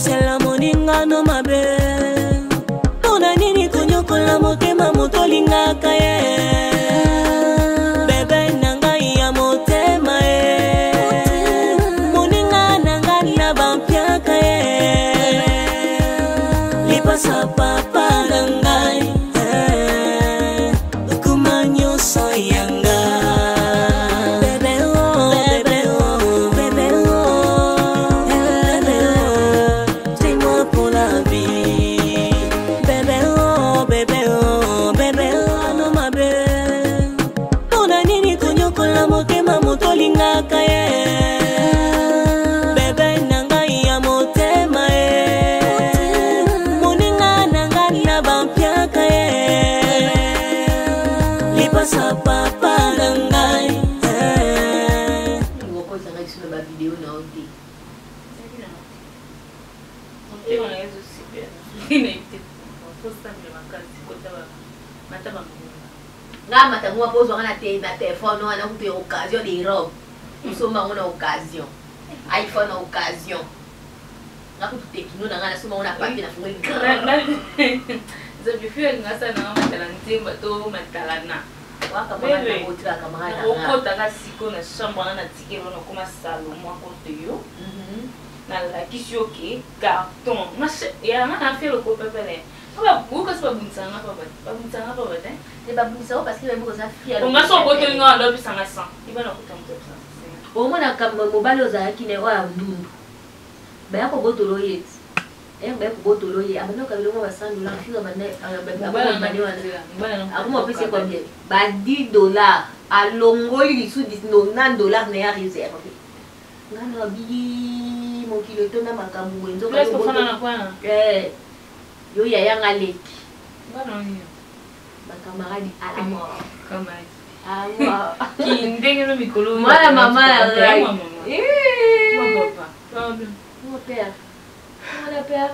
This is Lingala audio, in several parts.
Kokanisela moninga no mabe. Mpona nini konyokola motema moto olingaka ye? Bebe na ngai ya motema ye, moninga na ngai na bampiaka ye, lipasa papa na ngai eh, okoma nyonso ya nga. Bebe oh, bebe oh, bebe oh, bebe oh, t'es-moi pour la vie. Bebe oh, bebe oh, bebe oh, no mabe. Mpona nini konyokola motema moto olingaka ye? Bebe na ngai ya motema ye, moninga na ngai na bampiaka ye, lipasa papa na ngai eh. Okotanga biso na bavideo na yo te. Motema na ye ezosepela, nayebi te fosambela makasi kota mata bangonga. Nga matango mpo ozwanga na te na telefone wana kutu ya occasion de robe, osomba yango na occasion, iPhone na occasion. Nga kutu Tecno na nga nasomba yango na papier, nafungoli. Nzambe fi alinga asala nanga matala nzemba to matalana. Wakamarade otika camarade na nga. Okotaka sikoyo na chambre wana, natikeli wana, okoma salomo akote yo. Nalakisi yo ke carton yanga na fe loko pepele bokasi, babundisanga pa bato, babundisanga pa bato. Te, babundisa yo parce que bayebi koza fia. Onga so obotoli nga wana, opesanga 100 iba nakuta moto apesanga. Omonaka mobali ozalaki na oyo ya ndundu, baya kobotola oye ti ere baya kobotola oye, abanda kokabela ngo ba 100 $. Fika wana akoma opesi combien? Ba 10 $. Alongoli lisu 90 $ na ya réserve. Nga na biyi mokili etonda makambo boye. Nzoka yo yaya nga leki, bacamarade à la mort, à mort. Ndenge no mikolo. Mwana mama na ngai, mon père, mwana père,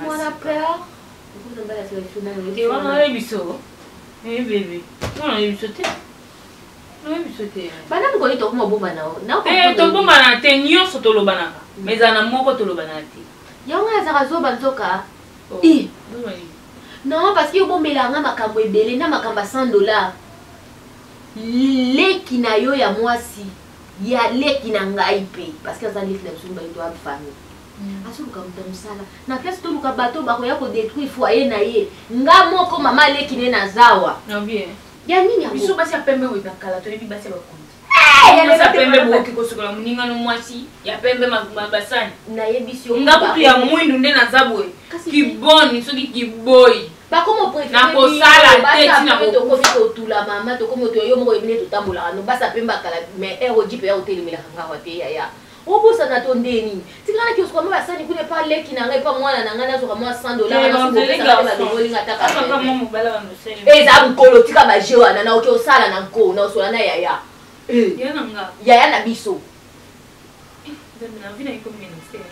mwana père. Wana oyebi biso bebe, wana oyebi biso te, oyebi biso te. Banda mokoli tokoma bombana. Tobombana te, nyonso tolobanaka, mais ezala na moko tolobanaka te. Yango azalaka zoba nzoka. Non, parce que obombelanga makambo ebele na makambo ya 100 $. Leki na yo ya mwasi, ya leki na ngai mpe, parce que aza leki na biso mibali, to ya famille, azoluka moto ya mosala na place. Toluka bato bakoya kodétruire foyer na ye. Nga moko mama aleki ne nazawa ya nini yango? Biso basi ya pembe oyo na kala toyebi basi ya bakonzi ya pembe, bokoki kosokola moningano mwasi ya pembe basani. Nayebisi yo. Nga kutu ya mwindu nde naza boye, kiboni soki kiboyi. Bakoma. Nakosala te ntina. Tokomi kotula mama, tokomi oto yo moko oyebi nde totambolaka no basa pembe akala, mais ere oji mpe ya kotelemelaka ngawa te. Yaya, obosana to nde nini? Tikala kiosuka ma basani kuna epa leki na ngai, epa mwana na ngai, nazwaka mwa 100 $, balongolinga ataka eza mokolo. Tika baje wana, naoki osala na nko, naosola na yaya, yaya na biso. Na vie na ekomi ministère.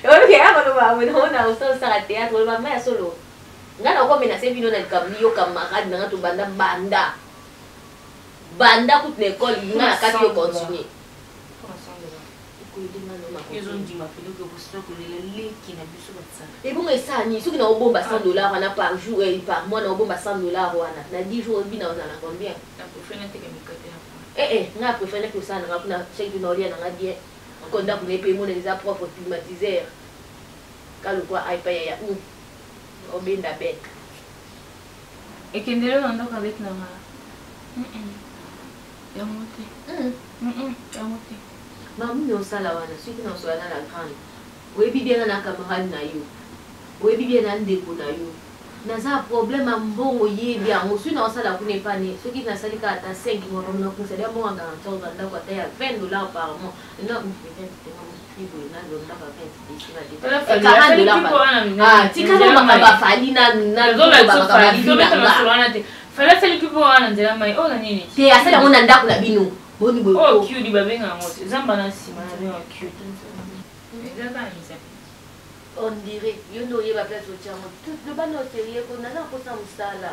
Oyoki koloba naona osala théâtre, oloba ma ya solo. Ngai nakomenace bino na likambo yo camarade nanga, tobanda banda banda kutu na ekole, nga na kati yo continue. Ezondima pene kosila kolela leki na biso batisaka. Ebongo esala nini soki naobomba 100 $ wana par jour, par mois naobomba 100 $ wana, na 10 jours oyebi naozala na combien? Na préfère nateka mikate na. Eh eh, nga préfère naki osala nanga kuna chaque jour, naolia nanga bien encore, ndako na ye mpe emonani eza propre, climatiseur kalokwa aipa yaya u obenda bec. Ekendele na ndako aleki na nga yango te, yango te. Mamini osala wana soki naosola na la grande, oyebi bien nga na camarade na yo, oyebi bien na ndeko na yo, naza problème ya mbongo, yebi yango. Soki naosala kuna epane, soki nasali kaka ata 5 mois, nakomisa dia mbongo ya garantie, ozwa ndako ata ya 20 $ par mois. Non, 20 ndako ya 20, tikala makambo afali. Fali asaliki mpo wana nzela mai oyo na nini? Te, asali yango na ndako na bino. Boni boye? Oyo cudi babenga yango te, zamba na nsima nabenga cudi, eza kaka misapi. On dirait yo nde oyeba place otiango. Loba na oserie ko naza mposa mosala.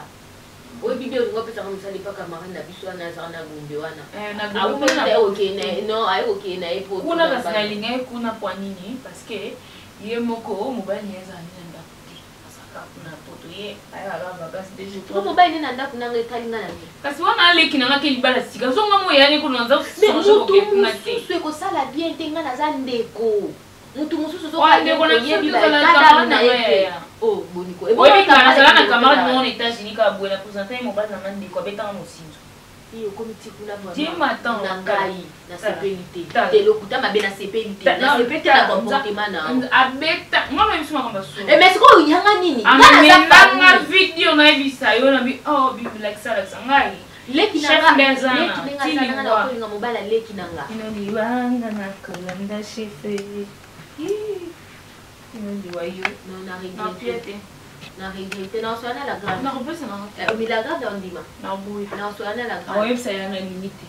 Oyebi bien olingi opesaka mosala epa camarade na biso wana azaka na Gombe wana. Eh, na Gombe kuna aye kokende na ye non aye kokende na ye po kuna kasi nalingaki kuna pwa nini parce que ye moko mobali na ye azala nde na ndako te azalaka kuna poto ye ayaka vacances de jour po mobali nde na ndako nanga etali nga na nini kasi wana aleki na nga ke libala sika zonga mo eyani kuna nza motu mosusu ekosala bien te nga naza ndeko mutu mosusu sokioyebi bakadame na ye te oh, boniko oyebi nazala na camarade moko na états-unis kaka boye na présente ye mobali na nga ndeko abetanga mosinzo okomi ti kuna na ngai nasepeli te te lokuta mabe nasepeli te nasepeli te na comportement na abeta nga nayebi makambo ya eh, mais sikoyo yanga nini amelanga video nayebisa yo nabi oh bilakisa lakisa ngai leki na Chef nga nde aza leki na ndenge aza na nga tiliwa. nakolinga mobali ya leki na nga Ino liwanga na kolanda chef Ino liwa yo non na Na pia regrette te na regrette na oswana la grande nakopesa nanga te Eh, mais la grande ondima naboya na oswana la grande akoyebisa ya na lingi te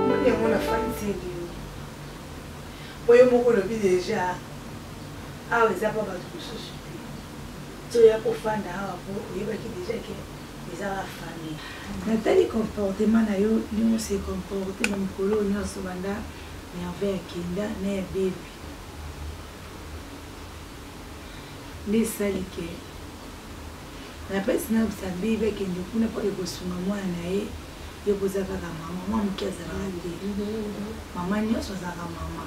Moni yango nafandiseli yo po yo moko olobi deja awa eza pa bato mosusu te ti oya kofanda awa po oyebaki deja ke eza ba famille natali comportement na yo ndenge ose comporte na mikolo oyo nyonso banda merveille akenda na ya bebi nde esali ke napesi nayebisa bebi akende kuna mpo ekosunga mwana na ye yo boza kaka mama mwa moke azalaka te mama nyonso azalaka mama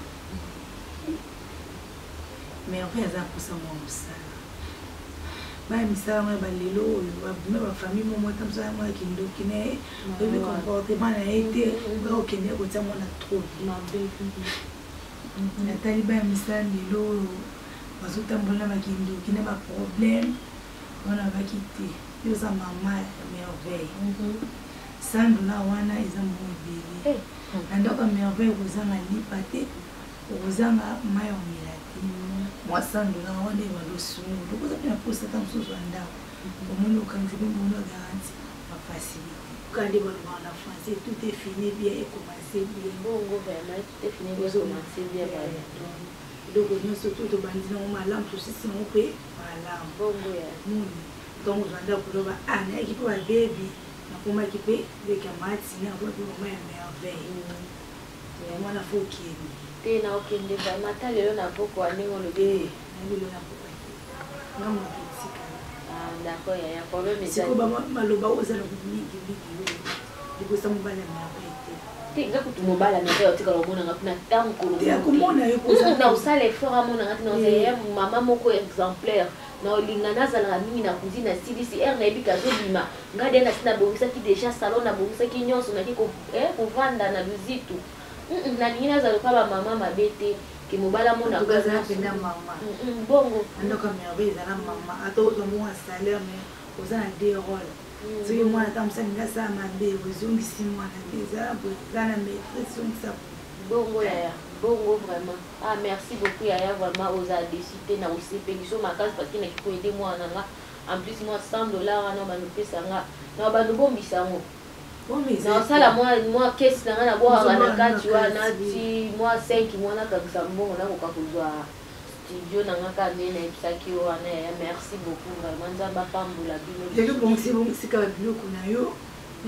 merveille aza mposa mwa mosala baya misala yango ya balelo oyo babima bafamille momo ata mosala yango ya kindoki na ye oyebi comportement na ye te oya kokende kotia mwana trop natali baya misala lelo oyo bazotambola na bakindoki na baproblème wana babaki te yo oza mama ya merveille sandola wana eza mbongo ebele na ndako ya merveille okozanga lipa te okozanga mai ya komela te mwa sandola wana ebanda osungu okoza mpe na posa ata mosusu ya ndako omoni okangisi mpe mbongo ya garanti bafacilité kande balobaka na français tout est fini bien et commence bien bongo vraiment tout est fini bien commence bien eloko nyonso to tobandi nango malamu tosisi yango mpe malamu bongo ya moni ntango ozwa ndako loba a ah, nayaki mpe babebi nakomaki mpe leki ya mati nakomi mpe mama ya merveille mwana fo okende te na okende vraiment ata lelo na pokwa ndenge olobi eh, nayebi lelo na pokwa te nga moto etikala ah, d'accord yaya problème sikoyo maloba oyo oza na mingi mingi oyo liboso mobali ya merveille te te nga kutu mobali ya merveille otikala omonanga kuna ata mokolo akomona yo na osala effort amonanga te na eh. mama moko exemplaire na olinga nazalaka mingi na cuisine nasilisi heure nayebi ke azobima ngai de nasi nabongisaki deja salon nabongisaki nyonso naki eh, kovanda na luzitu nalingi nazala lokola bamama mabe te ke mobali amonakazala mpenza mama bongo andoka merveille ezala mama ata ozwa mwa salaire mais oza na deux role mm. soki mwana ata mosali nde asala mabe ozongisi mwana te ezala boye eza na maîtrise zongisa bongo yaya bongo vraiment ah merci beaucoup yaya vraiment oza déçu te na osepeliso makasi parce que naki koyede mwana na nga en plus mwa 100 dollar wana obanda opesa nga na obanda obombisa yango naosala mwa kesi na nga nabwakaka na kati wana ti mwa 5 mwa nakangisa mbongo nakoka kozwa studio na nga kaka nde nayebisaki yo wana yaya merci beaucoup vraiment nzambe apambola bino lelo bongisi bongisika babiloko na yo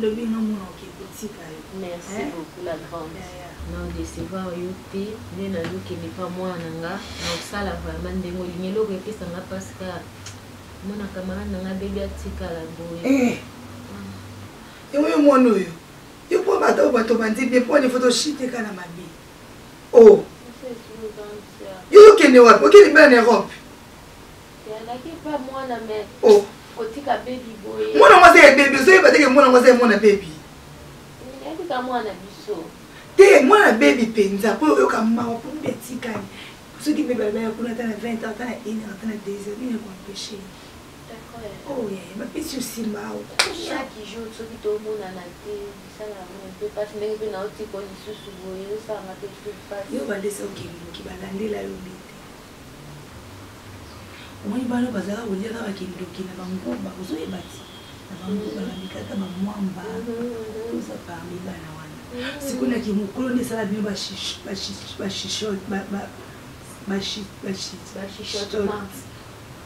lobi nga mona oke kotika yo merci beaucoup la grande na odecevoir yo te nde nazokende pa mwana na nga naosala vraiment ndenge olingi eloko epesa nga mpasi kaka mona camarade na nga bebi atikala boye eh. yango yo mwana oyo yo mpo bato bato bandi bien mpo nifo toshite kaka na mabe o oh. yo okende wapi okende libala na europe oh. mwana mwasi ya bebi ozoyeba teke mwana mwasi ya mwana bebi te mwana bebi mpenza mpo oyoka mawa mpo mbe etikali soki mbe balabala kuna ata na 20 heures ata na 1 heure ata na 2 heures nini ekoempeshe oh yaya bapesi yo nsima chaque jour soki tomonana te esala yango mpe mpasi ndenge mpe naotiko lisusu boye ezosalanga mpe lisusu mpasi yo bandesa okindoki balandela yo bite omoni bana bazalaka kolia kaka kindoki na banguba ozoyeba ti na banguba bamikata bamwamba toza parmi bana wana. Sikoyo na kimokolo nde esala bino bachichote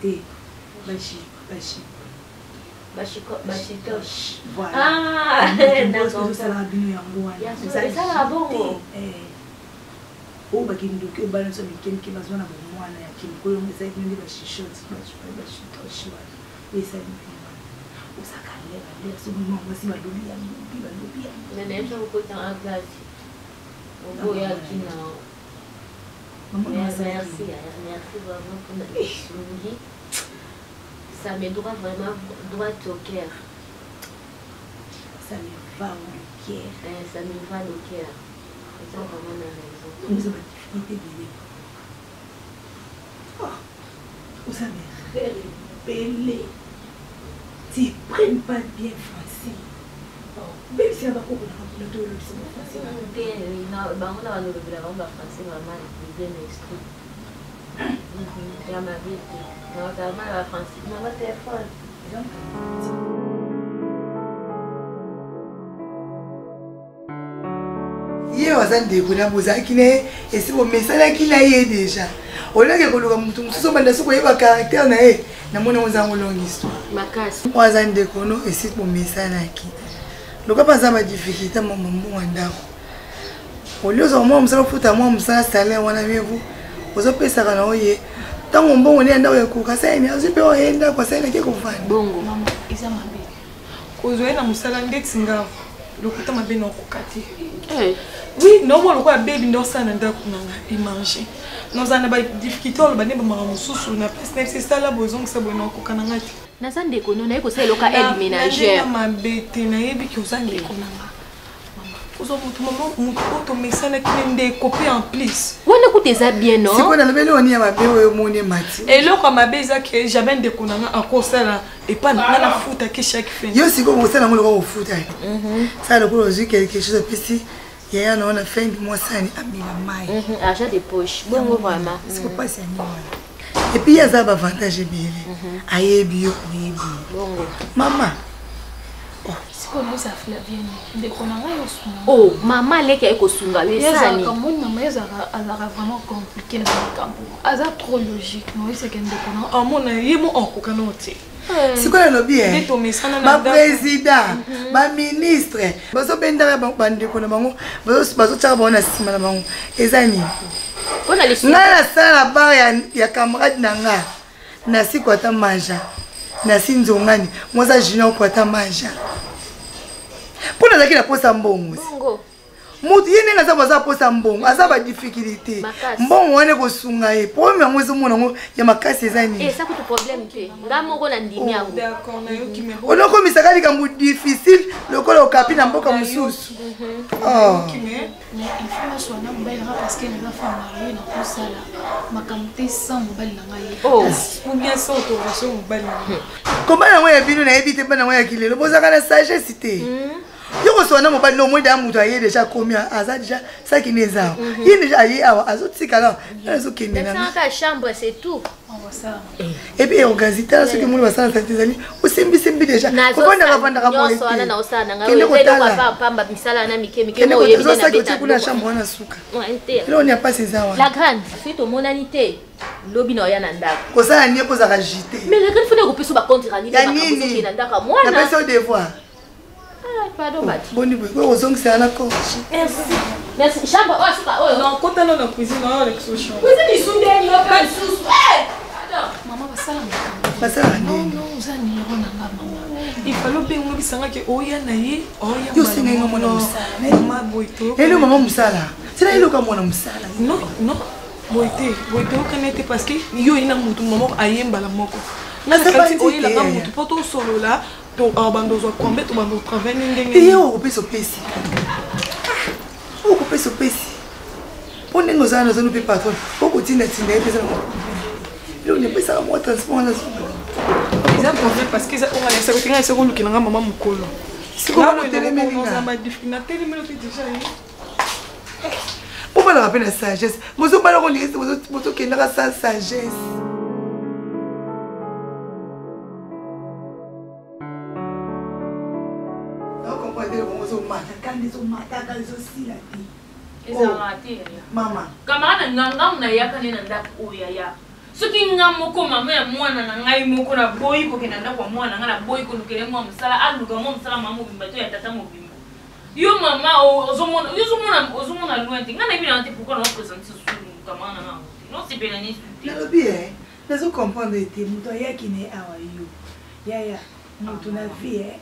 te, voilà, bino yango wana esalaka bongo. Oyo bakindoki oyo bana nyonso mike mike bazwa na bomwana ya kimokolo, yango esali bino nde bachichote, bachitoche wana esali bino wana. Ozalaka lere lere soki mwa mwasi balobi ya lobi, balobi ya Nayebisa oboyaki na. Merci, merci vraiment mpona lisungi. Ça me droit vraiment droit au cœur. Ça me va au cœur. Ça me va au cœur. Oza vraiment na raison. Oza badifficulté ebele, oza baerreur ebele, tu prennent pas bien français. Bebisina bakoko nanga kuna to olobisa bafrançais. Te, bango na balobela bango bafrançais vraiment bien instruit ya mabe te, notamment na bafrançais na batelefone. Ye aza ndeko na bozalaki na ye, esi bomesanaki na ye déjà, olaki koluka motu mosusu obanda soki koyeba caractère na ye. Namoni yango ezango longue histoire. Makasi. Oyo aza ndeko no, esi bomesanaki, loka mpe aza badifficulté mama mbongo ya ndako. Olie ozwaka mwa mosala, ofuta mwa mosala, salaire wana mievu ozopesaka na oye ntango mbongo nde ya ndako ekoka asalini, azwi mpe oye ndako asalini ake kovanda. Bongo. Mama, eza mabe kozwa ye na mosala ndeti nga lokuta mabe na okoka te. Oui, naomona lokola bebi nde osala na ndako na nga emange, nazala na badifficulté, oloba nde bamaka mosusu na place na biso, esala boye, ozongisa boye, na okoka na nga te. Naza ndeko no, naye kosala eloka aide ménagère. Mabe te, nayebi ke oza ndeko na nga. Mama, ozwa motu, mama, motu oyo tomesanaki ne ndeko mpe en plus. Wana kuta eza bien no. Sikoyo nalobeli oni ya mabe oyo omoni emati. Eloko ya mabe eza ke jamais ndeko na nga akosala epa na nga nafutaki chaque fin. Yo sikoyo kosala yango lokola kofuta, sala lokola ozwi quelque chose, opesi yaya na wana fin du mois, sani amela mai. Argent de poche bongo vraiment. Siko mpasi ya nini wana? Et puis ye aza baavantage ebele, ayebi yo, oyebi ye. Bongo. Mama. Sikoyo naoza Flavienne, ndeko na ngai osunga. Oh mama, aleki aye kosunga yo, esani. Ezalaka moni mama, ezalaka, azalaka vraiment compliqué na makambo, aza trop logique. Naoyisaka ndeko na amona ye mo akoka nao te. Sikoyo nalobi Nde tomesana na ndako. Baprésident, baministre bazobendaka bandeko na bango, bazotiaka bango na nsima na bango, eza nini? Mpona lisungi. Ngai nasala na bar ya camarade na nga, nasi kwata maja, nasi nzongani mwaza junior kwata maja, mpo nazalaki na posa mbongo. Bongo. Motu ye ndenge aza, aza posa mbongo, aza badifficulté. Makasi. Mbongo wana ekosunga ye, problème yango ezomona yango ya makasi eza nini? Eza kutu problème te, nga moko na ndimi yango. D'accord, nayoki me. Onokomisaka likambo difficile lokola okapi na mboka mosusu. Oh. Nayoki me. Mais il faut naswa na mobali nanga parce que naza femme mariée, nakosala makambo te sans mobali na ngai ye. Oh. Ou bien sans autorisation mobali na nga. Kobala yango ya bino nayebi te, bana yango ya kilelo bozalaka na sagesse te. Yo kosola na mobali no, omoi da moto aye déjà akomi, aza déjà saki ne eza awa, ye déjà aye awa, azotikala awa, azokende na nga. Natisangaka chambre, c'est tout. Basala. Et puis organise, tala soki omoni basala sante ezali osimbisimbi déjà kovandaka vandaka boye. Nyonso wana naosala na ngai. Kende oyo eza eloko kotala. ya pamba, misala wana mike mike. Kende Mo oyebi te. ozosaki otie nabeta kuna biloko. chambre wana suka. Ouais, te. Eloko ni ya pasi eza wana. La grande, soki tomonani te lobi na oya na ndako. Kosala nie mpo ozalaka jite. Mais la grande, funa kopesa bacompte rendu. Ya nini? Na ndako ya mwana. Napesi yo devoir. Ah, pardon bati. Boni boye koyo kozongisela na corps. Merci, merci. Chambre oyo suka oyo. Na okota na cuisine oyo olekisa chambre. Cuisine isundeni yo mpe lisusu. Eh! Pardon. Mama, basala makambo. Basalaka Non. nini? Non, oza nimero na nga mama. Il fallait obenga obisanga ke oya na ye, oya. Yo osengai nga mwana mosala. Mama, boye te. Elo mama mosala sila eloka mwana mosala. Non, non, boye te, boye te, okana te parce que yo oye na motu mama aye mbala moko nga na Eza kati bandi te. oyelaka motu mpo tosolola to bando ozwa kombe to bando otravaille ni ndenge. Te, ye okopesa, opesi, okopesa, opesi mpo ndenge ozala na ozali mpe patron okotindatinda ye mpe eza na eloko nepesaka mwa transport wana suka. Eza problème parce que eza onga na esako te, nga esako olukela nga mama mokolo. Sikoyo wana otelemeli nga. Natelemeli te déjà ye. Bobalaka mpe na sagesse, bozobalaka ondire bozokendaka sans sagesse. Komona te bango ozomata kanda ezomataka ezosila te. Ezalaka te yaya. Mama. Camarade na nga ngambo nayaka nde na ndako oyo yaya. Soki nga moko mama ya mwana na ngai moko naboyi kokende na ndako ya mwana na ngai naboyi kolukela ye mwa mosala aluka mwa mosala mama mobimba to ya tata mobimba. Yo mama ozomona yo ozomona ozomona loin te. Nga nayebi na nga te pourquoi na presente susu camarade na nga yango te. Nosepela ne su te. Nalobi eh nazo comprendre te moto ayaki na ye awa yo yaya moto na vie eh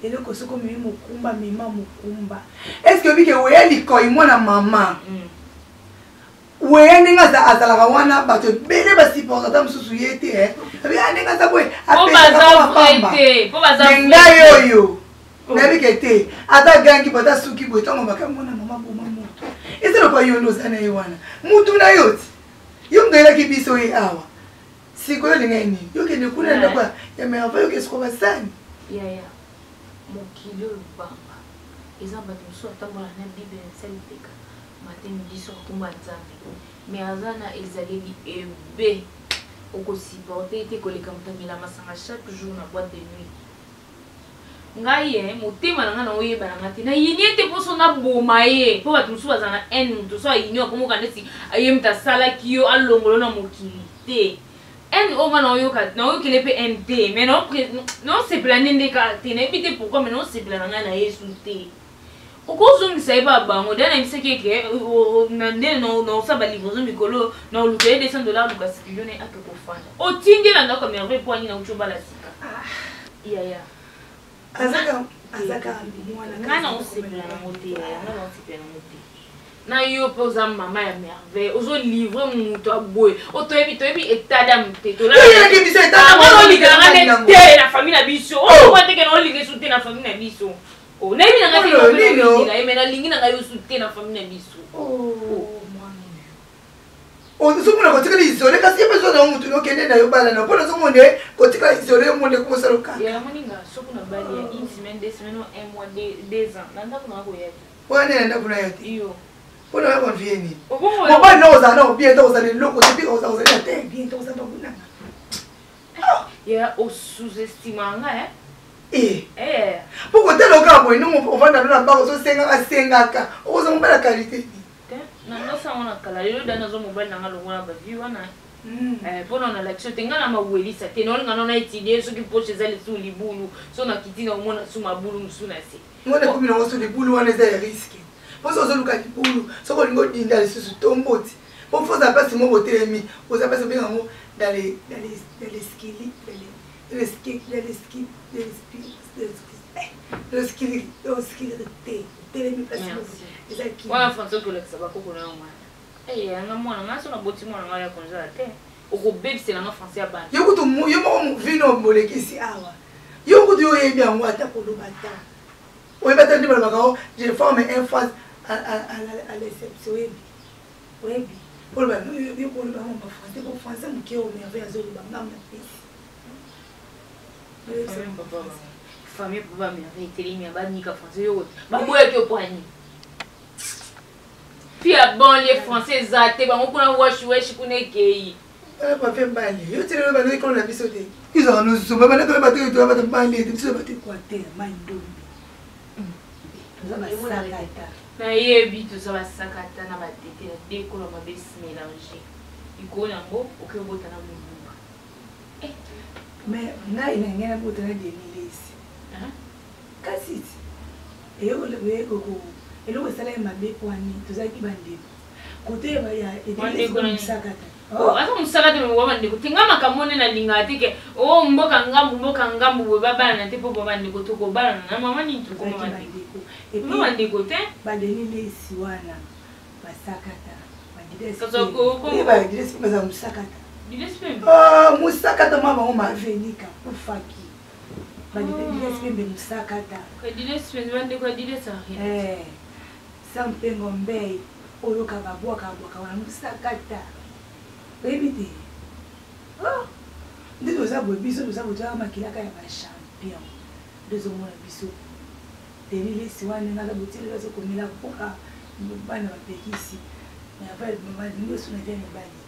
eloko soki omemi mokumba mema mokumba. Est ce que obike weya likoyi mwana mama weya ndenge azalaka wana bato ebele basupporte ata mosusu ye te eh. Abi ndenge aza boye apesaka pamba me ngai oyo nayebi ke te ata agangi boye ata asuki boye ntango makambo mwana mama boma moto eza lokola yo nde oza na ye wana mutu na yo ti yo moto oyelaki biso ye awa sikoyo olingaki nini yo kende kuna na ndako ya merveille oke sikoyo basani yaya mokili oyo bamba eza bato mosusu atambola na bible na nsali teka matin midi soir kombo ya nzambe mais aza na ezaleli ebe okosupporte te koleka moto amela masanga chaque jour na boîte de nuit ngai eh, motema na ngai naoyeba na ngai te nayini ye te mposo naboma ye mpo bato mosusu bazala na haine moto so ayini yo akomoka neti ye moto asalaki yo alongolo na mokili te haine oyo ngai naoyoka naoyokele mpe haine te mais naosepela nde nde kaka te nayebi te pourquoi mais naosepela na ngai na yesu te okozongisa ye ba bango da nayebisaki eke na nde naosala balivraison mikolo na oluka ye 200 dollar luka studio ne ake kofanda otindi ye na ndako ya merveille mpo ani nauti obala sika yaya ngai naosepela nango te yaya ngai naosepela nango te na yo mpe oza mama ya merveille ozolivre moto aboye otoyebi toyebi état d'âme te tolalikalanga nde te na famille na biso oyo teke na olinga esu te na famille na biso Oh, nayebi na ngai te ye mais nalingi na ngai yo su te na famille na biso. Oh, ozomona kotikala isole kasi ye mpe ozona motu nokende na yo bala na mpo nazomona ye kotikala isole yo monde komosala okaka wana nde na ndako na yo te mpo na yo konvie nini mobali na ozala na obien te ozala eloko te mpe ozala na te bien te ozala bakunanga ya osous-estima nga eh? Eh. eh. mpo kotala okaka boye ndongo ovanda no na bako ozosengaka sengaka okozwa mobali ya qualité nanosango na kala lelo da nazwa mobali na nga longola bavi wana eh, mpo na nalakisi yo te ngai na mawelisa te naolinga nao na etidie soki poche eza lisusu libulu so nakiti na omona su mabulu mosusu na se mwana ekomi nango so libulu wana eza ya riske mpo soki ozoluka libulu soki olingi odinda lisusu tomboti mpo fo ozala place moko otelemi oza place obenga yango dans les dans les dans les skili dans les ski dans les ski dans les ski dans les ski dans les ski te otelemi place moko eza ki wana français okolakisa bakoko na yo mwana yanga mwana ngai so naboti mwana ngai ya konzala te okobebisela nga français ya bana yo kutu yo moko vino bolekisi awa yo kutu yo oyebi yango ata koloba ta oyebi ata nde balobaka o je forme un phrase à l'exception oyebi oyebi oloba yo koloba yango ba français po français moke oyo merveille azoloba ngambo na pesi famille papa merveille etelemi abanika français yo baboyaki yo poani fi ya banlieue français eza te bango kuna wesh wesh kuna ekei bafe mbali yo ti lelo bando ekolo na biso te ezalaka nozomba banda toyeba te toya bato mbali ete biso bato equateur mai ndombe toza basakata nayebi toza basakata na batete na dekolo mabe mélange likolo yango okoki obota na mobumba eh. mais ngai na ngai nabota na denilesi kasi eloko esalaki mabe mpo ani tozalaki bandeko kote ya mosakata oh. aza mosaka te wa bandeko te nga makambo nde nalingaka te ke o oh, mboka ngambu mboka ngambu boye babalana te mpo ba bandeko tokobalana na mama nini tokoma bandeko bandeko te badeni lesi wana basakata badidesi baza mosakata mosakata mwa bango mavenika kufaki badidesi pembe mosakata eh, sa mpengo mbei oyoka babwaka bwaka wana mosakata oyebi te oh! nde toza boye biso toza boye toyaka makilaka ya bachampion nde ozomona biso Denis Lessi wana ndenge aza botie lelo azokomela mpoka bana bapekisi nyonso na via mibali te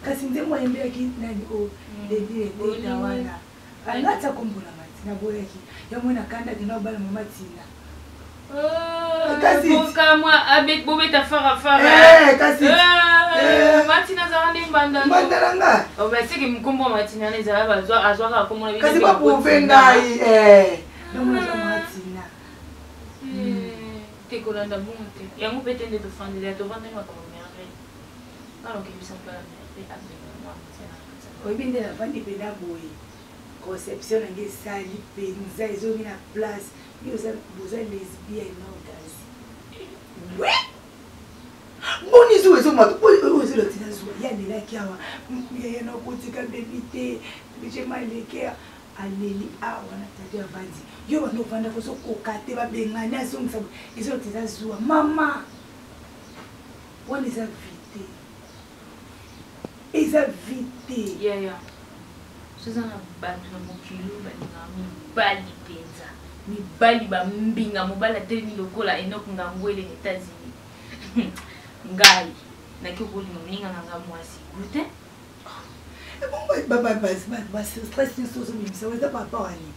kasi nzembo ayembelaki nani o oh, Denis Leteta wana alati akombolanga te. Naboyaki. Ya mwana kanda kenda obala mama Tina. Bokamwa bobeta farafara. Eh, kasi. Eh, Matina azalaka nde mbanda. Mbanda na nga. Oh, baseki nkombo ya Matina wana ezala bazwa azwaka nkombo na Kasi baprouve ngai. Eh. Namona azwa mama Tina. Te kolanda bongo te. Yango mpe te nde tofandeli tovandeli makambo merveille. Nga nakebisa mobala merveille abenga mwa Matina na kati. Oyebi nde navandi mpenza boye. Conception na ngai esali mpenza ezongi na place. Yo oza boza lesbienne non kasi. Oui. Boni zuwa ezomata oyo ezolakisa zuwa ye alelaki awa yaya nakotika bebi te je maleke aleli awa na tatu avandi yo banda ovandaka ozokoka te babengani azongisa ezolakisa eza zuwa mama wana eza vie te eza vie te yaya soza na bato na mokili oyo balingaka mibali mpenza mibali bambinga mobali atelemi lokola enok ngangwele na états-unis ngai naki kolinga moninga na ngai mwasi gute bastress nyonso ozobimisa eza par rapport ya nini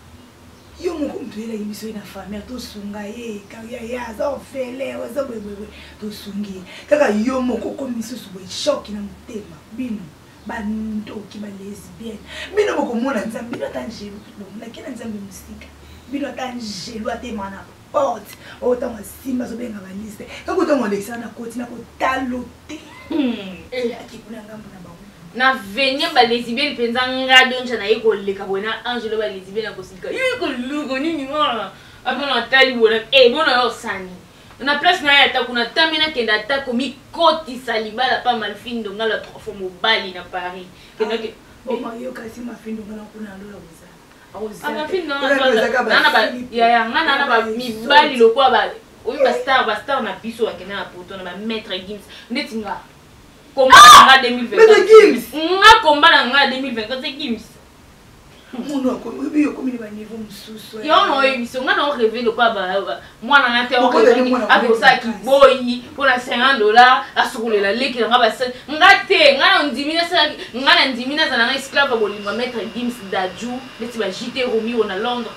yo moko moto oyelaki biso ye na famille tosunga ye ye aza orphelin aza boyeboyeboye tosungi ye kaka yo moko okomi lisusu boye choc na motema bino bandoki ba lesbienne bino bokomona nzambe bino ata angelu nake na nzambe mosika bino ata angelu atema na porte oyo ntango asimba azobenga baliste kaka ntango alekisaka na koti na kotalo te aki kuna ngambo na bango na venie balesibienne mpenza nga donja na ye koleka boye na angelo balesibienne akosilika ye koluko nini wana apena atali boye e bona yo osani na place na ye ata kuna tami nakende ata komikotisa libala pa malfindo nga la trois fois mobali na paris kendaki yaya nga na na mibali lokola oyo bastar bastar na biso bakenda na poto na bamaître gims ndeti nga komba na nga 2024 nga komba na nga 2024 c'est gims munu oyebi okomi na baniveau mosusu yo na oyebi so nga na oreve lokola mwana na te akosala kiboyi mpo na 50 dollar asukolela leki na nga basali nga te nga na ndimi nasalaki nga na ndimi nazala nga esclave ya bolingo ya maître gims daju neti ba jt romiro na londres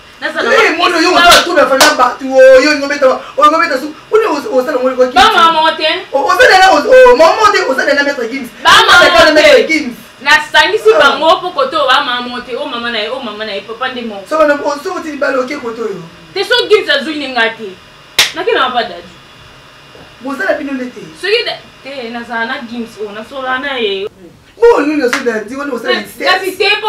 nasangisi bango mpo kote oyo bamama te o mama na ye o mama na ye papa nde moko soki libala oke kote oyo te so gims azwi nde nga te nakendaka mpa dadi bozala bino nde te soki te nazala na gims oyo nasolaa na ye Bon, nous, nous sommes dit, on est kasi te mpo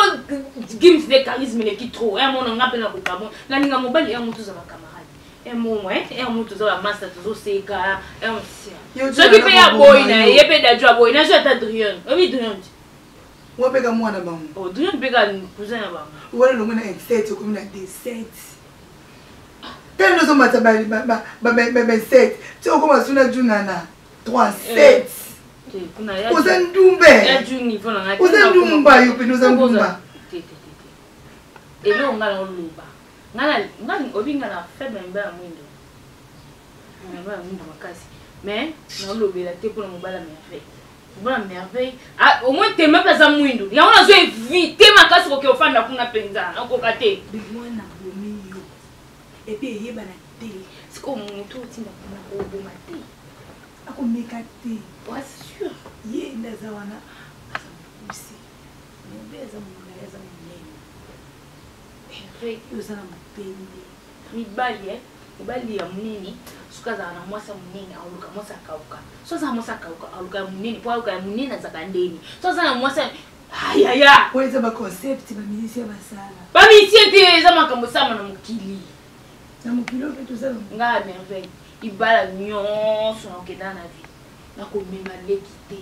gims nde charisme eleki trop ya mona nga mpe nakoka bon nalinga mobali ya moto oza bacamarade emomo ya moto oza bamasta tozoseka soki mpe ya boyi na ye mpe daju aboyi nazwi ata drion oyebi drion ti wapeka mwana bango oh, drion mpe ka cousin na bango wana longo na 7 okomi na 17 tala nde ozomata ba 7 ti okoma suna junana 3 7 oza ndumba oza ndumba yo pene oza ndumba eloko ngai naoloba oyebi ngai na faible na mibala ya mwindo na mibala ya mwindo makasi mais naolobela te mpona mobala merveille mobala merveille ah, au moins tema mpe aza mwindo yango nazo evite makasi koke ofanda kuna mpenza nakoka te mwana bomi yo epuis eyebana te sikoyo motu otinda kuna oboma te akomeka te oa sûr ye nde aza wana aza mokuse mobe aza molai aza monene yo oza na mopende mibali eh? mobali ya monene soki azala na mwasi ya monene aoluka mwasi akauka so aza na mwasi akauka aoluka ya monene mpo aluka ya monene azalaka ndeni so aza na mwasi ayaya oyo eza baconcept bamisien basala bamisien te eza makambo esalama na mokili na mokili oyo mpe toza nga merveille libala nyonso nakokenda na vie nakomema leki te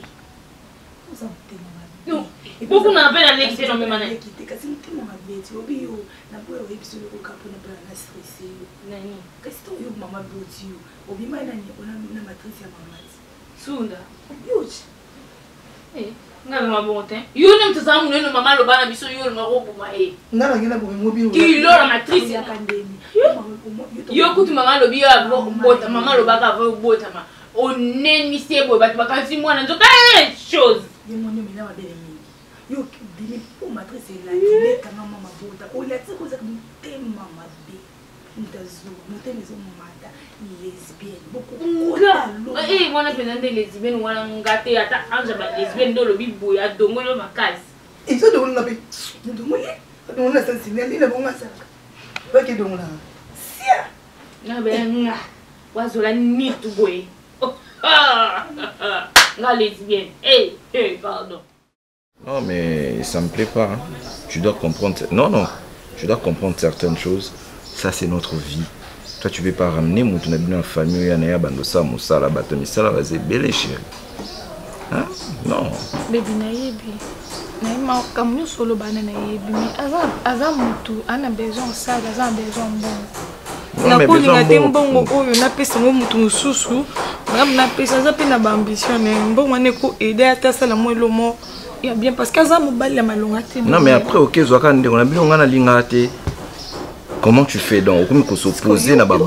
oza motema mabe bokuna mpe na leki te nomema leki te kasi motema mabe ti obi yo naboya oyebi so yokoka mpona mpona na stresse yo nani kasi to oyo mama boti yo obima nani na matrice ya mama ti sunda yoci eh, nga na mabongo te yo nde moto azala monene mama aloba na biso yo olinga koboma ye nga nange na bomi mobi kilo na matrice yo kutu mama alobi yo obota mama alobaka avo obotama onenisi ye boye bato bakanisi mwana nzoka eh, chose yo moni omela mabele mingi yo bimi mpo matrice elandi lekanga mwa mabota olati kozaka motema mabe moto azo motema ezomata lesbienne bokokota wana mpenza nde lesbienne wana nga te ata ange ba lesbienne nde olobi boye adongoli yo makasi ezodongola nga mpe nadongoli adongoli na sansinga nde na bongo asalaka baki edongolaka sia nga wazola nitu boye nga lesbienne hey, hey, pardon Non, mais ça me plaît pas. Hein. Tu dois comprendre. Non, non. Tu dois comprendre certaines choses. Ça, c'est notre vie. Toi, tu ne veux pas ramener moto na bino famille oyo na ya bando sala mosala bato misala baza ebele chéri. Hein? Non. Baby nayebi. Nayebi makambo nyonso oloba na nayebi mais aza aza motu ana besoin osala aza na besoin mbongo. Nakolinga te mbongo oyo napesa yango motu mosusu malamu napesa aza mpe na baambition na ye mbongo wana eko aide ata asala mwa elomo ya bien parce que aza mobali ya malonga te. Non mais après ok zwaka ndeko na bino ngai nalingaka te. Comment tu fais donc okomi kosopose na non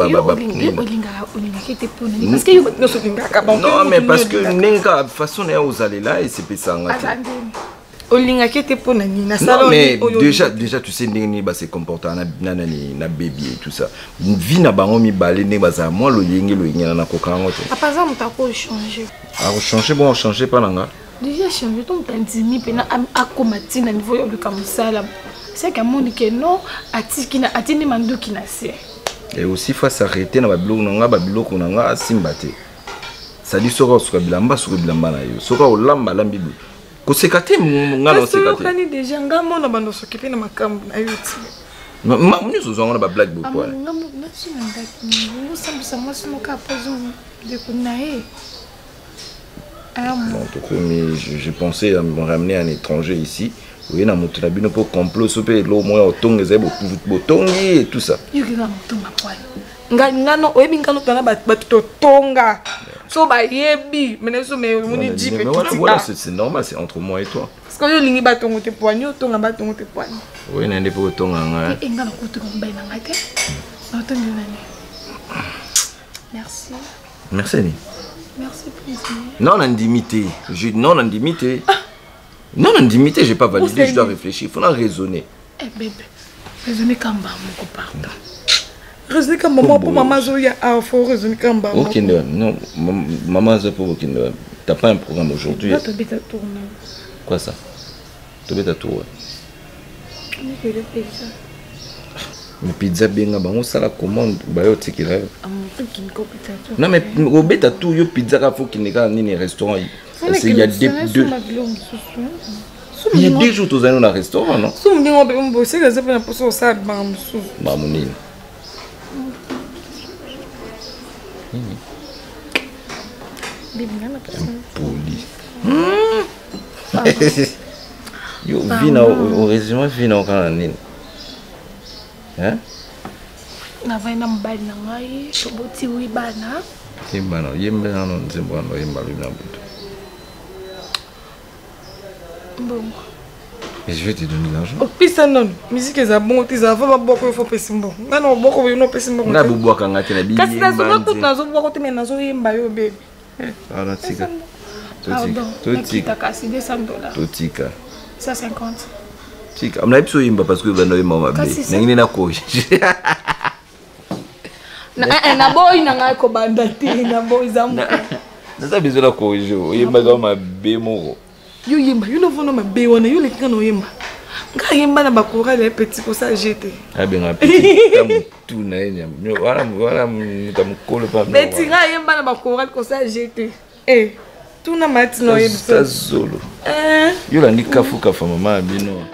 mais parce que ndenge kaka façon na ye ozalela esepesaka nga te olingaki te mpo na nini nasala mais déjà déjà tu sais ndenge nini base comporta na na nani na baby et tout ça vie na bango mibale ndenge bazala mwa loyenge loyenge na nakoka yango te papa aza moto akochange akochange bon achange mpa na nga déjà change to moto andimi mpena akoma ntina niveau ya oluka mosala seke amoni ke non atiki na atindi manduki na se et aussi faut s'arrêter na babiloko na nga babiloko na nga asimba te sadi soki osuka bilamba suka bilamba na yo soki olamba alambi boye koseka te nga na oseka te oyokani déjà nga mona bando sokipe na makambo na yo ti makambo nyonso ozwango na bablage boye osambwisa mwasi moko apozo ndeko na ye Bon, tokomi je pensais à me ramener un étranger ici oye na moto na bino mpo complot so mpe eloko moko ya kotonga ezali botongi et tout ça nga ngano oyebi ngano tona bato totonga so bayebi mene biso me omoni jipe voilà c'est normal c'est entre moi et toi parce que oyo olingi batongo te poani otonga batongo te poani oye na nde mpo otonga ngai eh, nga nakotonga mobali na ngai te naotongi nani merci merci nini merci non nandimi te non nandimi te ah. non nandimi te j'ai pas validé je dois réfléchir faut na raisonner eh bébé raisonner kamba moko pardon raisonner kamba moko mpo mama azoya awa faut raisonner kamba okende wapi non mama aza mpo okende wapi t'as pas un programme aujourd'hui tobeta tour quoi ça tobeta tour wapi Mais pizza benga bango sala commande bayo otikela yo. Non mais obeta tout yo pizza ka faut kende kaka nini restaurant. Parce qu'il y a deux deux Il y a deux jours tozali na restaurant non? So ndenge obe mboseka eza pe na poso osala makambo mosusu. Makambo nini? Nini? Poli. Yo vina au résumé vina okana nini? Hein? navandi na mobali na ngai toboti wi bana yemba na yemba nano nzembo wana oyemba lobi na butu mbongo Mais je vais te donner l'argent. opesa nano miziki eza bongo te ezala fo babwaka oyo fo opesi mbongo ngai na obwaka oyo opesi mbongo ngai bobwaka ngai te na kasi nazoka kutu nazobwaka te me nazoyemba yo bebe Ah, tika. Pardon. Totika. Kasi 200 dollars. Totika. 150. Tika. Amna biso yimba parce que bando yimba mabe. Ndenge nini na corriger. naboyi na ngai kobanda te naboyi eza naza besoin na corriger oyembaka mabe moko yo yemba yo novanda mabe wana yo oleki nga na oyemba nga ayemba na bakorale ya petit kosa je te abenga petit mutu na ye nyama wana wana moto ya mokolo pa petit nga ayemba na bakorale kosa je te e tuna mati na oyebisa zolo eh. yo olandi kafukafa mama ya bino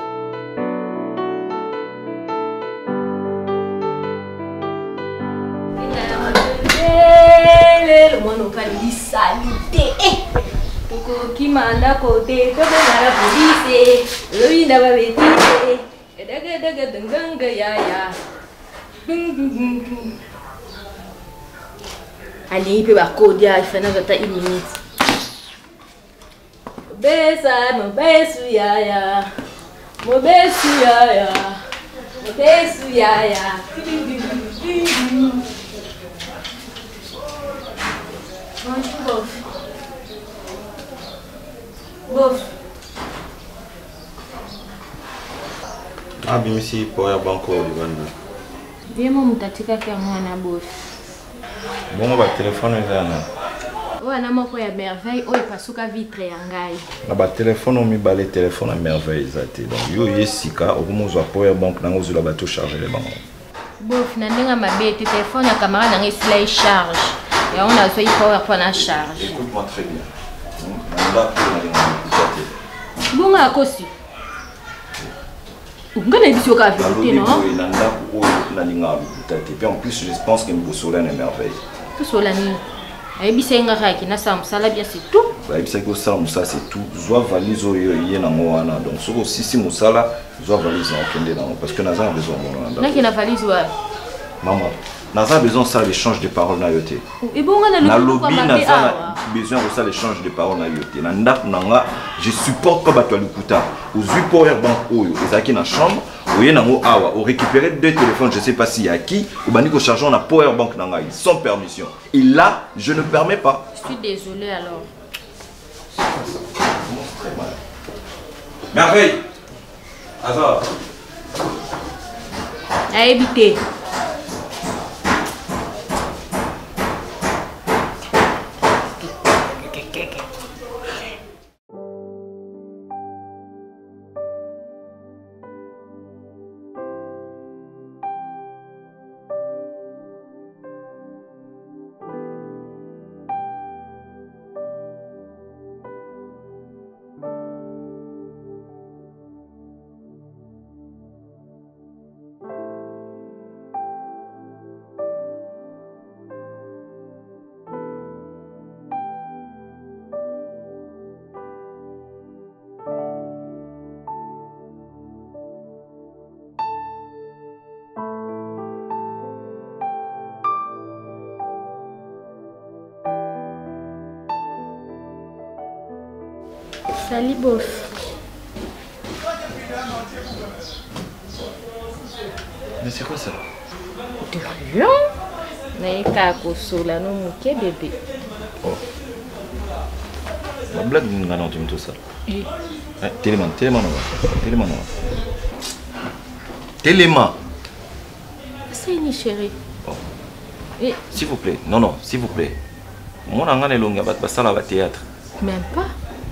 mwana okalingi salite eh! tokokima ndako te tobengana polise loyinda babetise edegedege dengenge yaya alingi mpe bakodia ifanazo ata une minute Besa mobesu yaya mobesu yaya mobesu yaya Bonjour bof. Bof. Abimisi power bank oyo libanda. Ye mo moto atikaki yango wana bosi. Bongo ba telefone eza ya nani? Oyo na moko ya merveille oyo epasuka vitre ya ngai. Na ba telefone oyo mibale telefone ya merveille eza te. Donc yo oye sika okomi ozwa power bank nango ozwela bato ochargele bango. Bof na ndenge mabe te telefone ya camarade nanga esila ye charge. Yango nazwaki power mpo na charge. Écoute-moi très bien. Na ndako nalinga lokuta te. Bongo akosi. Nga nayebisi yo kaka vérité non? Balobi boye na ndako oyo nalingaka lokuta te. Puis en plus je pense que bosola na merveille. Tosola nini? Ayebisa ye nga kaka ke nasala mosala bien c'est tout. Bayebisaki osala mosala c'est tout. Zwa valise oyo ye nango wana. Donc soki osisi mosala zwa valise na okende nango parce que naza na besoin mona na ndako. Nake na valise wapi? Maman, naza besoin osala l'échange de parole na yo te. Ebonga nalobi naza na besoin ya kosala échange de parole na yo te na ndako na nga je supporte pas bato ya lokuta ozwi power bank oyo ezalaki na chambre oye nango awa orécupéré deux téléphones je sais pas si ya qui obandi kocharge na power bank na ngai sans permission et là je ne permets pas. Je suis désolé alors. Merveille aza nayebi te. Salut boss. Mais c'est quoi ça? De rien. Naye kaka kosola no moke bébé. Oh. Ba blague nini nga na otimi tosala? Eh, telema, telema na ba. Telema na ba. Telema. Aseni chérie. Oh. Eh. S'il vous plaît. Non non, s'il vous plaît. Mona nga na elongi ya bato basala ba théâtre. Même pas.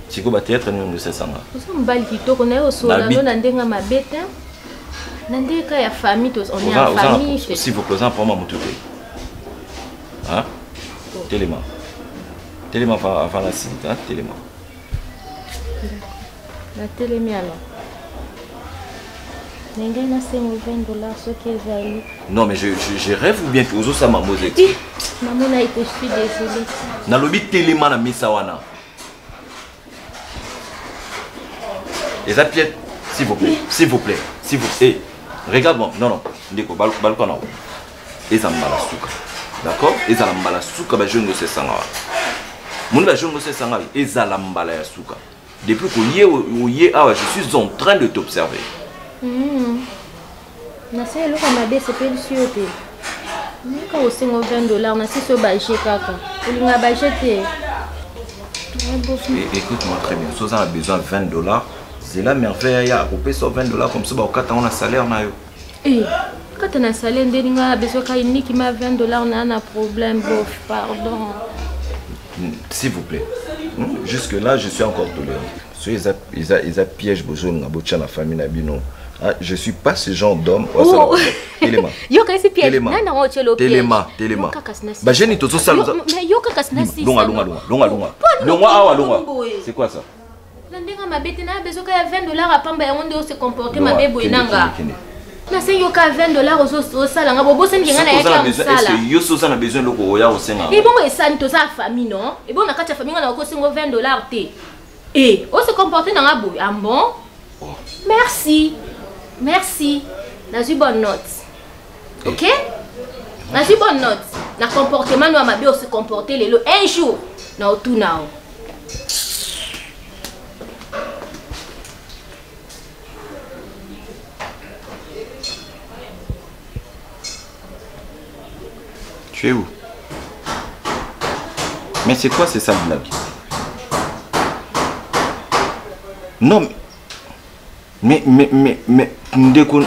Sikoyo ba théâtre nini osesanga? Oza mobali kitoko na ye osola no na ndenge mabe te. Na ndenge kaka ya famille, on est en famille. S'il vous plaît, oza na problème ya motu te. Hein? Telema. Telema avant la site, hein? Telema. Natelemi alors. Ndenge nasengo 20 dollars soki ezali. Non mais je rêve ou bien ozosala mambo ozeki. Namona ete je suis désolée. Nalobi telema na mesa wana. Eza pièce, s'il vous plaît, s'il vous plaît, s'il vous plaît. Hey, regarde-moi. Non non, ndeko baluka na. Eza mbala suka. D'accord? Eza la mbala suka ba jeune osesanga wana. Moni ba jeune osesanga eza la mbala ya suka. Depuis que oye awa, je suis en train de t'observer. Nasali eloko ya mabe esepelisi yo te. Nayaka kosenga 20 dollars nasisi yo baje kaka. Olinga baje te. Écoute-moi très bien. Soza a besoin de 20 dollars. C'est la merveille ya akopesa 20 dollars comme ça bakokata ngo na salaire na yo. Eh, kata na salaire nde ninga besoin ka unique ma 20 dollars na na problème bof pardon. S'il vous plaît. Jusque là je suis encore tolérant. So eza eza eza piège bozolinga botia na famille na bino. Ah, je suis pas ce genre d'homme. Oh. Telema. Yo kasi piège. Telema. Nana ngo tielo piège. Telema, telema. Yo kaka sina Ba jeune tozo sala. Mais yo kaka sina sisa. Longa longa longa longa longa. Longa awa longa. C'est quoi ça? Na ndenge mabe te na besoin ya 20 dollars à pamba yango nde ose comporter mabe boye nanga. Nasengi yo ka 20 dollars osala nga bobosani ke nga nayaki ya mosala. Yo soki oza na besoin eloko oya kosenga. Ebongo esani toza ya famille non? Ebongo na kati ya famille nga nakosenga 20 dollars te. Eh, ose comporter nanga boye. Ah bon? Oh. Merci. Merci. Nazwi bonne note. Ok? Nazwi bonne note. Na comportement no ya mabe ose comporter lelo un jour na otuna o. Tu es où? Mais c'est quoi ces sales blagues? Non, Mais, mais, mais, mais, ndeko,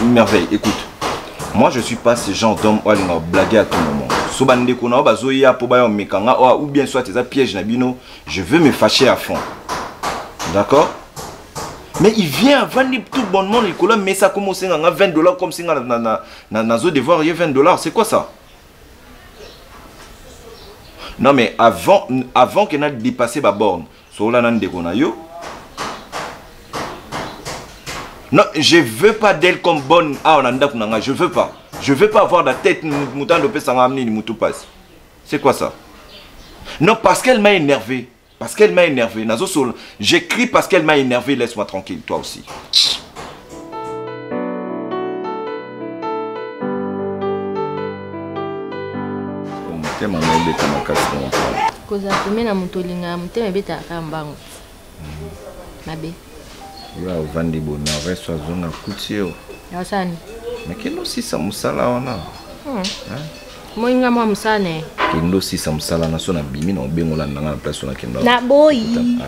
merveille, écoute. Moi, je suis pas ce genre d'homme oyo alingaka blaguer à tout moment. So bandeko na yo bazoya po baya omekanga oyo ou bien soit eza piège na bino, je veux me fâcher à fond. D'accord? Mais il vient avandi tout bonnement likolo ya mesa comme osenga nga 20 dollars comme si nga na, na, na, nazo devoir ye 20 dollars. C'est quoi ça? Non mais avant, avant que na dépasser ba borne, solola na ndeko na yo. Non, je veux pas d'elle comme bonne awa na ndako na nga, je veux pas. Je veux pas avoir la tête mutando opesa nga nini mutu pasi. C'est quoi ça? Non, parce qu'elle m'a énervé. Parce qu'elle m'a énervé. Nazo solo. J'écris parce qu'elle m'a énervé. Laisse-moi tranquille, toi aussi. Motema na ebeta makasi na mokolo. Kozala pembeni na moto olingaka motema ebetaka kaka mbango. Mabe. Yo ovandi boye merveille so azonga akuti yo. Osala nini? Mais kende osisa mosala wana. Moi nga mwa mosala na ye. Kende osisa mosala na so nabimi na obengo olanda nga na place wana kende. Naboyi.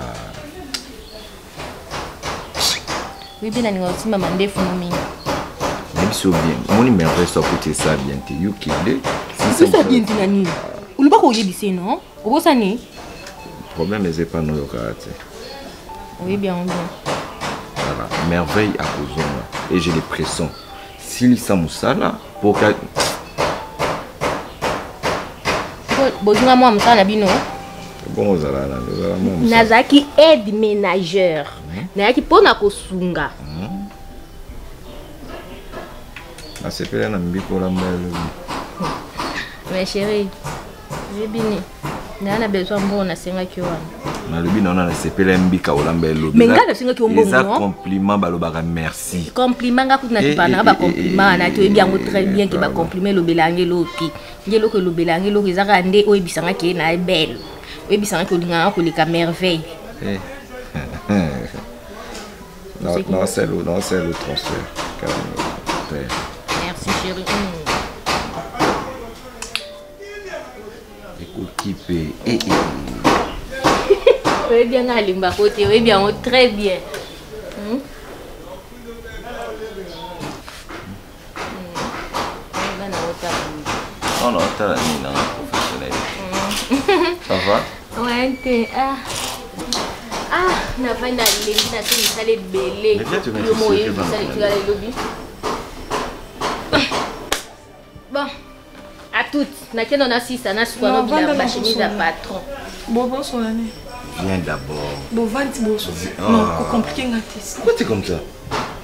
Oui, bien nalinga kosimba mandefu no mingi. Nayebi so bien. Omoni merveille so akuti esala bien te. Yo kende. Sisa bien te na nini? Olobaka oyebise non? Obosani? Problème eza epa noyokaka te. Oyebi yango bien. Voilà, merveille akozonga et je le pressens. Silisa mosala po ka bozonga mwa mosala na bino. Bongo ozala nani? Ozala mwa mosala. Nazalaki aide ménagère. Nayaki mpo na kosunga. Nasepela na mbiko olamba elobi. Mais chérie, oyebi nini? Naa na besoin mbongo nasengaki yo wana. Nalobi na wana nasepela mbika olamba elobi. Mais ngai nasengaki yo mbongo Eza non? compliment balobaka merci. Compliment nga kutu natipaka nanga ba compliment wana te oyebi yango très bien ke ba compliment elobela yango eloko te. Nde eloko elobela yango eloko eza kaka nde oyebisa nga ke na belle. Oyebisa nga ke olingaka nga koleka merveille. Eh. Non, non, c'est le, non, c'est le transfert. Merci chérie. Ekoki mpe. Eh, eh. Oyebi yango alimbako te, oyebi yango très bien. Non, non, tala nini nanga professionnel. Ça va? Ouais, te. Ah. Ah, navandi nalembi na te misala ebele. Mais viens te mettre Yo moko ici, oyebi ok, misala bana. etikala elobi. Bon, à toutes. Nakende nasisa nasuka Non, nobila vanda na bachemise ya kosola. patron. Bobosola ne. Viens d'abord. Bovandi bosola. Ah. Non, kocomplike nga te. Pourquoi t'es comme ça?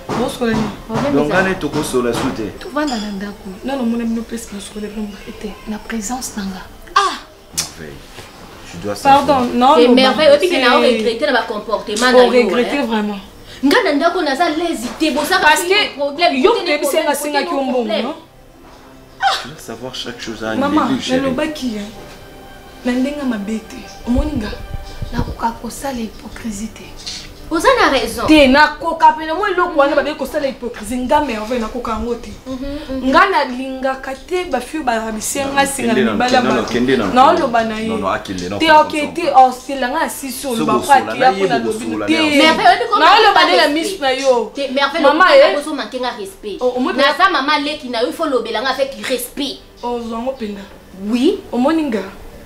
Bosola ne. Donc, nga nde tokosola su te. Tovanda na ndako. Non, omona bino place bosola bino te. Na présence na nga. Ah! Merveille. Tu dois savoir. Pardon, non. C'est non, merveille. Oyebi ke na c'est- oregrete na bacomportement na yo. Oregrete eh. vraiment. Nga na ndako naza lezi te bosaka Parce que problème yo moto oyebisi nga asengaki yo mbongo, non? Tu dois savoir chaque chose à un Mama, début, chérie. nalobaki ye na ndenge mabe te. Omoni nga nakoka kosala hypocrisie te. Oza na raison. Te nakoka pene mwa eloko wana babe kosala hypocrisie nga merveille nakoka yango te. Nga nalingaka te bafio barabise nga singa na mibali ya bato. Naoloba na ye. Non, non, akende, non, Te comme oke ça. te osela nga asisi oloba Soki po osola akeya na ye, mpo nalobi bokosola te. na ye. Merveille, oyebi comment Naoloba nde na respect. miso na yo. Te merveille Mama, eh. ozo manquer nga respect. Oh, omoni- Naza mama leki na yo il faut lobela nga avec respect. Ozwa yango mpenza. Oui. Omoni nga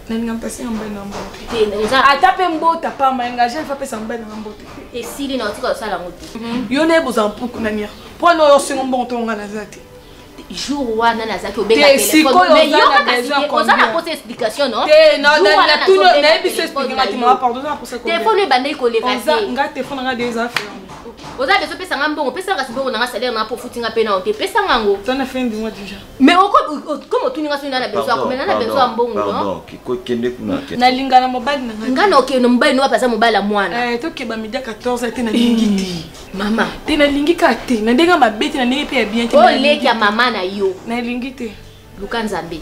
nalinga moto asenga mobali na mbote. Te oza Ata mpe mbota pamba nga jeune fa apesa mobali na mbote te. esili na otika kosala yango te. Yo na ye bozala mpuku na nia. Mpo na oyo osenga mbongo to nga naza te. Jour wana nazalaki obenga Te, téléphone. sikoyo Mais oza yo na kaka besoin sike, oza na combien? posa explication non? Te, na- Jour na- wana na tuni- nazobenga nayebi so téléphone explique nga na te, yo. mama, pardon, oza na posa combien? Téléphone oyo ebandaki koleka Oza- te. nga téléphone na nga de eza ferme. Oza besoin opesa nga mbongo, pesa nga kasi mbongo na nga salaire na nga po ofuti nga mpe na yo te, pesa nga yango. Oza na fin du mois déjà. Mais comme otuni nga soki na na besoin ya combien, na na besoin ya mbongo non? Pardon, kende kuna. kende. Nalinga na mobali na nga. Nga na okende mobali no wapi aza mobali ya mwana. Eh, tokeba midi ya 14 te nalingi te. Mama. Te nalingi kaka te. Na ndenge ya mabe te, na ndenge mpe ya bien te. Oyo nalingi leki ya te. mama na yo. Nalingi te. Luka Nzambe.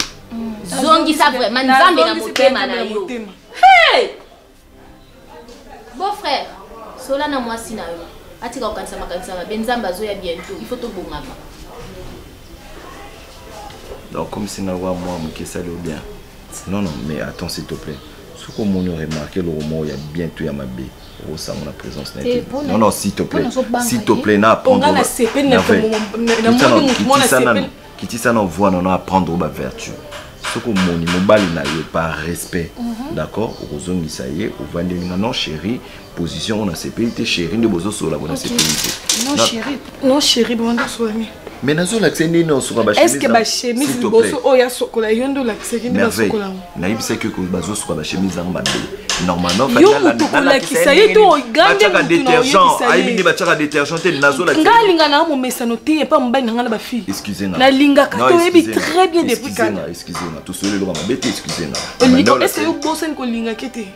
Zongisa vraiment Nzambe na Nazongisi motema mpe na na yo. motema. Hey! Beau frère, sola na mwasi na yo. Atika kokanisa makanisa mabe, Nzambe azoya bientôt, il faut tobongama. Donc, comme si na wa moi, moke esali yo bien. Non, non, mais attends, s'il te plaît. Soki omoni oremarke eloko moko ya bientôt ya mabe, Osango na présence na ye te. Non, non, s'il te plaît. S'il te plaît, na apprendre. Nga nasepeli na namoni motu mwana sepeli. Kitisa na voix na apprendre ba vertu. Soki omoni mobali na yo par respect, d'accord, okozongisa ye, ovandeli nga non chérie, position oyo nasepeli te chérie nde bozosola bo nasepeli te. Non chérie, non chérie, bobanda osola nini? Mais nazolakisa nde nini osoka ba chemise. Est-ce que ba chemise liboso oyo asokola yo nde olakisaki nde basokola yango? Nayebisaki ko bazosuka ba chemise yango mabe. Normalement, yo moto kolakisa ye to ogande motu na détergent, ayebi nde batiaka détergent te nazolakisa. Nga alinga na momesano te epa mobali na nga na ba fille. Excusez nga. Nalingaka to oyebi très bien depuis kala. Excusez nga, tosoli eloko mabe te, excusez nga. Est-ce que yo bosani kolinga ke te?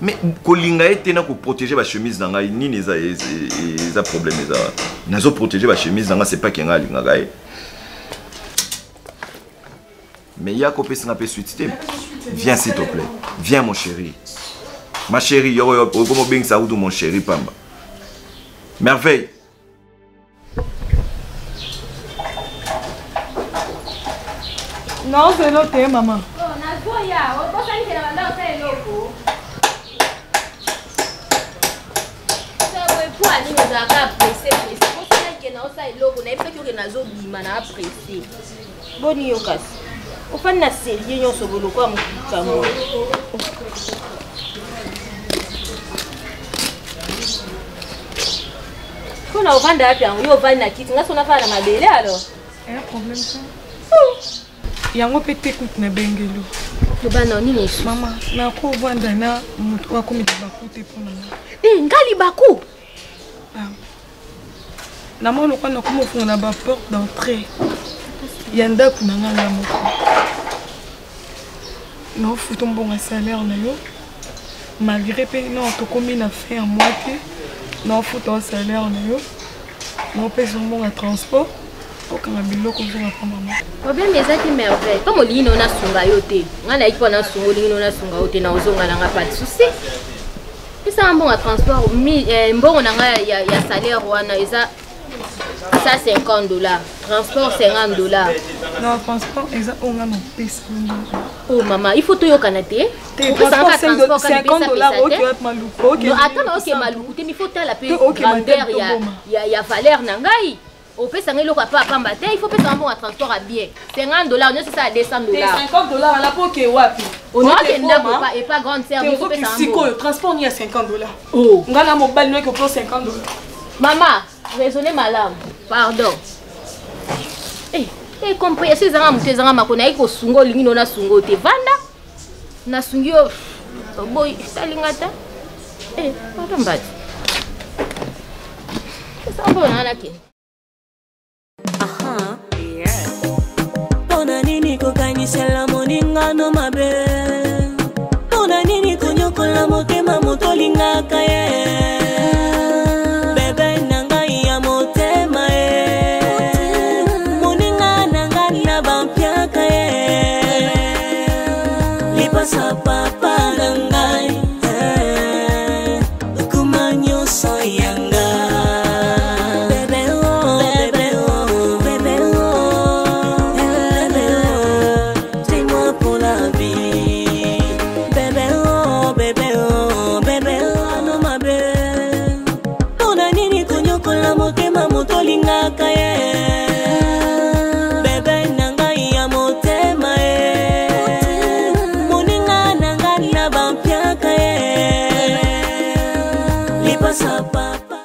Mais kolinga ye te na koprotege bachemise na ngai nini eza eza problème eza nazoprotege bachemise na ngai c'est pas ke ngai alingaka ye mais ya kopesa nga mpe suite te. Viens s'il te plaît, viens mon chéri, ma chérie. Yo okoma obengisa kutu mon chéri pamba. Merveille. Naozela te mama. Nazoya, obosani ke na banda osala eloko po anini ozalaka presse presse, bosana ke na osala eloko, nayebisaki oke nazobima na apresse. Boni yo kasi ofandi na serie nyonso boye lokola mokambo. Mpona ovanda wapi yango? Yo ovandi na kiti, nga so nafanda na mabele alors. Eya problème te yango mpe te kutu na bengelo. Loba na nini esu? Mama, nakovanda na moto oyo akomi libaku te mpo na nga. E nga libaku? Namoni lokola nakomi kofungola baporte d'entrée ya ndako na nga nga moko. Naofuta mbongo ya salaire na yo malgré mpe non tokomi na fin ya mois te, naofuta o salaire na yo, naopesa mbongo ya transport, okanga biloko ozonga mpa mama. Problème eza te Merveille, comme olingi nao nasunga yo te, ngai nayaki mpo nasunga, olingi nao nasunga yo te, naozonga nanga pas de souci. Pesanga mbongo ya transport, mbongo na ngai ya salaire wana eza $150, transport $50. Non, transport eza oyo nga napesa. Oh mama, il faut toyokana te. Opesanga transport $50, oke wapi Maluku? Oke ata na oke Maluku te, mais faut tala mpe grandeur ya valeur na ngai. Opesa ngai eloko apa apamba te, il faut pesanga mbongo ya transport ya bien $50 nyonso esala $200. $50 wana mpo oke wapi? Oke ndako epa grande sœur, il faut pesanga. Sikoyo transport ni ya $50, ngai na mobali noki opo $50. Mama, raisonne malamu, pardon. Eh, compréhension ezanga moto ezanga mako, naye kosunga olingi no nasunga te, vanda nasungi yo oboyi talinga te. Eh, pardon mbati esambo na nakende. Mpona nini kokanisela moningano mabe? Mpona nini konyokola motema moto olingaka ye? Bebe na ngai ya motema ye, moninga na ngai na bampiaka ye, lipasa.